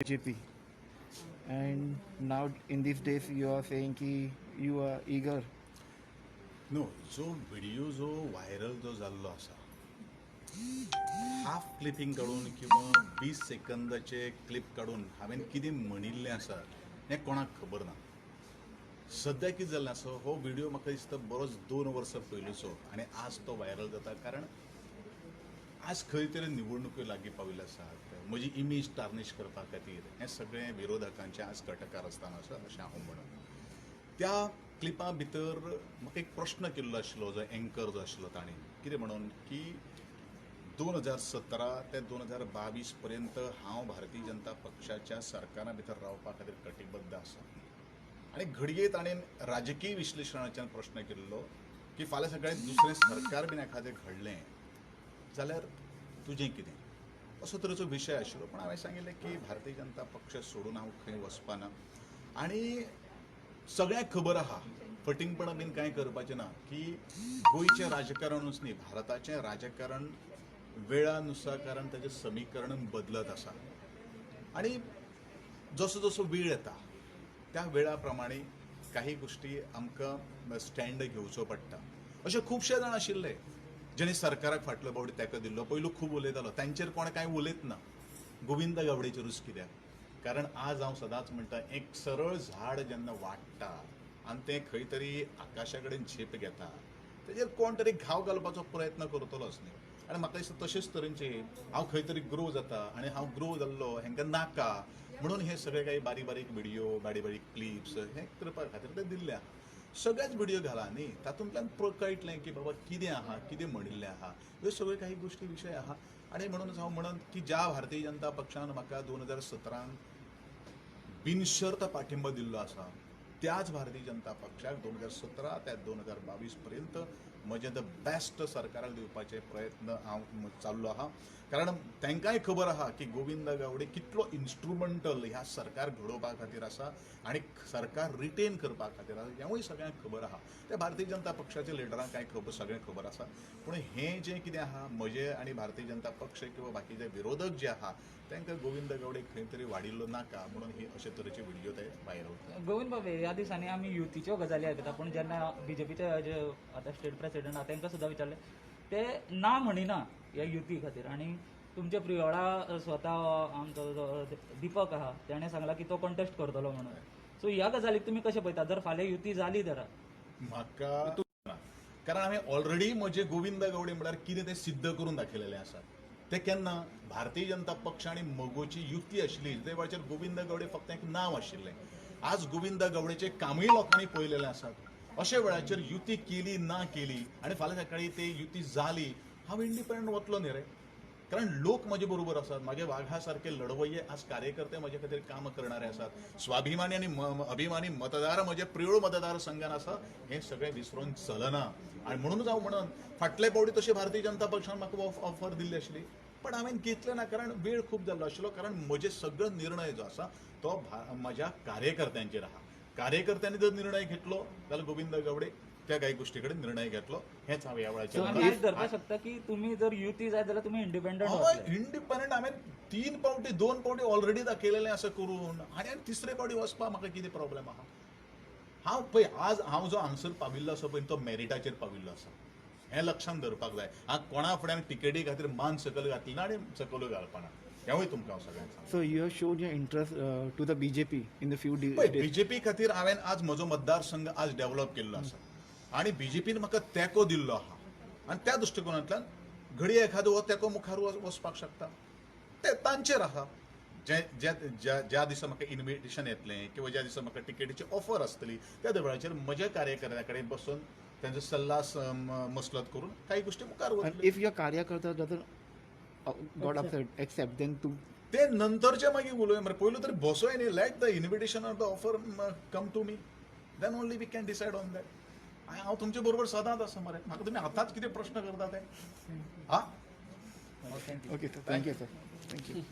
BJP. And now in these days you are saying ki you are eager. न्हू, जो video जो viral जो जाल्लो आसा, हाफ क्लिपींग काडून किंवा 20 सेकंदाचे क्लिप काडून हांवें कितें म्हणिल्लें आसा हें कोणाक खबर ना. सद्या कितें जाल्लें आसा, हो व्हिडियो म्हाका दिसता बरोच 2 वर्सां पयलूचो आनी आज तो व्हायरल जाता, कारण आज खंय तरी निवडणुक्यो लागीं पाविल्ल्यो आसात. म्हजी इमेज टार्निश करपा खातीर हें सगळें विरोधकांचें आज कटकार आसतना आसा अशें हांव म्हणून. त्या क्लिपा भितर म्हाका एक प्रश्न केल्लो आशिल्लो, जो एंकर जो आशिल्लो ताणें कितें म्हणून की 2017 ते 2022 पर्यंत हांव भारतीय जनता पक्षाच्या सरकारा भितर रावपा खातीर कटिबद्ध आसा. आनी घडये ताणें राजकीय विश्लेशणाच्यान प्रश्न केल्लो की फाल्यां सकाळीं दुसरें सरकार बीन एखादें घडलें जाल्यार तुजें कितें, असो तरेचो विशय आशिल्लो. पूण हांवें सांगिल्लें की भारतीय जनता पक्ष सोडून हांव खंय वचपाना. आनी सगळ्यांक खबर आहा, फटींगपणां बीन कांय करपाचें ना, की गोंयचें राजकारणूच न्ही, भारताचें राजकारण वेळानुसार कारण ताचें समीकरण बदलत आसा. आनी जसो जसो वेळ येता त्या वेळा प्रमाणे काही गोश्टी आमकां स्टँड घेवचो पडटा. अशे खुबशे जाण आशिल्ले जेणे सरकाराक फाटलो फावटी तेंको दिल्लो, पयलू खूब उलयतालो, तांचेर कोण कांय उलयत ना. गोविंद गावडेचेरूच कित्याक, कारण आज हांव सदांच म्हणटा, एक सरळ झाड जेन्ना वाडटा आनी तें खंय तरी आकाशा कडेन झेप घेता, तेजेर कोण तरी घाव घालपाचो प्रयत्न करतलोच न्ही. आनी म्हाका दिसता तशेंच तरेचे हांव खंय तरी ग्रो जाता आनी हांव ग्रो जाल्लो हेंकां नाका म्हणून हे सगळे काही बारीक बारीक व्हिडियो, बारीक बारीक क्लिप्स हे करपा खातीर ते दिल्ले आहा. सगळेच व्हिडियो घाला न्ही, तातूंतल्यान कळटलें की बाबा कितें आहा, कितें म्हणिल्लें आहा, ह्यो सगळ्यो काही गोश्टी विशय आहा. आनी म्हणूनच हांव म्हणन की ज्या भारतीय जनता पक्षान म्हाका 2017 बिनशर्त पाठिंबो दिल्लो आसा, त्याच भारतीय जनता पक्षाक 2017 ते 2022 पर्यंत म्हजें the best सरकाराक दिवपाचे प्रयत्न हांव चाललो आहा. कारण तांकांय खबर आहा की गोविंद गावडे कितलो इन्स्ट्रुमेंटल ह्या सरकार घडोवपा खातीर आसा आनी सरकार रिटेन करपा खातीर आसा, हेंवूय सगळ्यांक खबर आहा. ते भारतीय जनता पक्षाच्या लिडरांक कांय खबर, सगळें खबर आसा. पूण हें जें कितें आहा, म्हजें आनी भारतीय जनता पक्ष किंवा बाकीचे विरोधक जे आहा तांकां गोविंद गावडे खंय तरी वाडिल्लो नाका म्हणून ही अशे तरेचे व्हिडियो ते व्हायरल वता. गोविंद बाब, ह्या दिसांनी आमी युतीच्यो गजाली आयकता, पूण जेन्ना बीजेपीचे जे आतां स्टेट प्रेसिडेंट आहा तांकां सुद्दां विचारलें, ते ना म्हणिना ह्या युती खातीर. आनी तुमचे प्रियोळा स्वता आमचो जो दीपक आहा तेणें सांगलां की तो कॉन्टेस्ट करतलो म्हणून. सो ह्या गजालीक तुमी कशें पळयता, जर फाल्यां युती जाली तर? म्हाका कारण हांवें ऑलरेडी म्हजे गोविंद गावडे म्हळ्यार कितें तें सिद्ध करून दाखयलेलें आसा. तें केन्ना भारतीय जनता पक्ष आनी मगोची युती आशिल्ली ते वेळाचेर गोविंद गावडे फक्त एक नांव आशिल्लें. आज गोविंद गावडेचें कामूय लोकांनी पळयलेलें आसा. अशे वेळाचेर युती केली ना केली आनी फाल्यां सकाळीं ते युती जाली, हांव इंडिपेंडंट वतलो न्ही रे, कारण लोक म्हजे बरोबर आसात. म्हाजे वाघा सारके लढवय्ये आज कार्यकर्ते म्हजे खातीर काम करणारे आसात. स्वाभिमानी आनी अभिमानी मतदार म्हजे प्रियोळ मतदारसंघान आसा, हें सगळें विसरून चलना. आनी म्हणूनच हांव म्हणून फाटले फावटी तशें भारतीय जनता पक्षान म्हाका ऑफर दिल्ली आशिल्ली, पण हांवें घेतलें ना, कारण वेळ खूब जाल्लो आशिल्लो. कारण म्हजे सगळो निर्णय जो आसा तो म्हज्या कार्यकर्त्यांचेर आहा. कार्यकर्त्यांनी जर निर्णय घेतलो जाल्यार गोविंद गावडे त्या काही गोष्टी कडेन निर्णय घेतलो, हेंच हांव ह्या सो वेळाचेर आमी आयज धरपाक शकता की तुमी जर युती जायत जाल्यार तुमी इंडिपेंडंट हय, इंडिपेंडंट. हांवें 3 फावटी 2 फावटी ऑलरेडी दाखयलेलें आसा करून, आनी आनी तिसरे फावटी वचपाक म्हाका कितें प्रॉब्लेम आहा. हांव पळय आज हांव जो हांगसर पाविल्लो आसा पळय तो मेरिटाचेर पाविल्लो आसा, हें लक्षांत दवरपाक जाय. हांव कोणा फुड्यान टिकेटी खातीर मान सकयल घातली ना आनी सकयल घालपाना, हेंवूय तुमकां हांव सगळ्यांक सांगता. So you have shown your interest to the BJP in the few पळय, days. BJP खातीर हांवें आज म्हजो मतदारसंघ आज डेव्हलप केल्लो आसा आनी बीजेपीन म्हाका तेंको दिल्लो आहा, आनी त्या दृश्टिकोनांतल्यान घडये एखादो हो तेंको मुखार वचपाक शकता, ते तांचेर आहा. जे ज्या ज्या ज्या दिसा म्हाका इन्विटेशन येतलें किंवा ज्या दिसा म्हाका टिकेटीची ऑफर आसतली त्या वेळाचेर म्हज्या कार्यकर्त्या कडेन बसून तांचो सल्ला मसलत करून काही गोश्टी मुखार And वतल्यो. if your karyakarta doesn't got upset, accept, then to ते नंतरचे मागीर उलोवया मरे, पयलू तरी बसोय न्ही. Let the invitation or the offer come to me, then only we can decide on that. हांव तुमचे बरोबर सदांच आसा मरे, म्हाका तुमी आतांच कितें प्रश्न करता ते. हा, okay sir, thank you sir, thank you.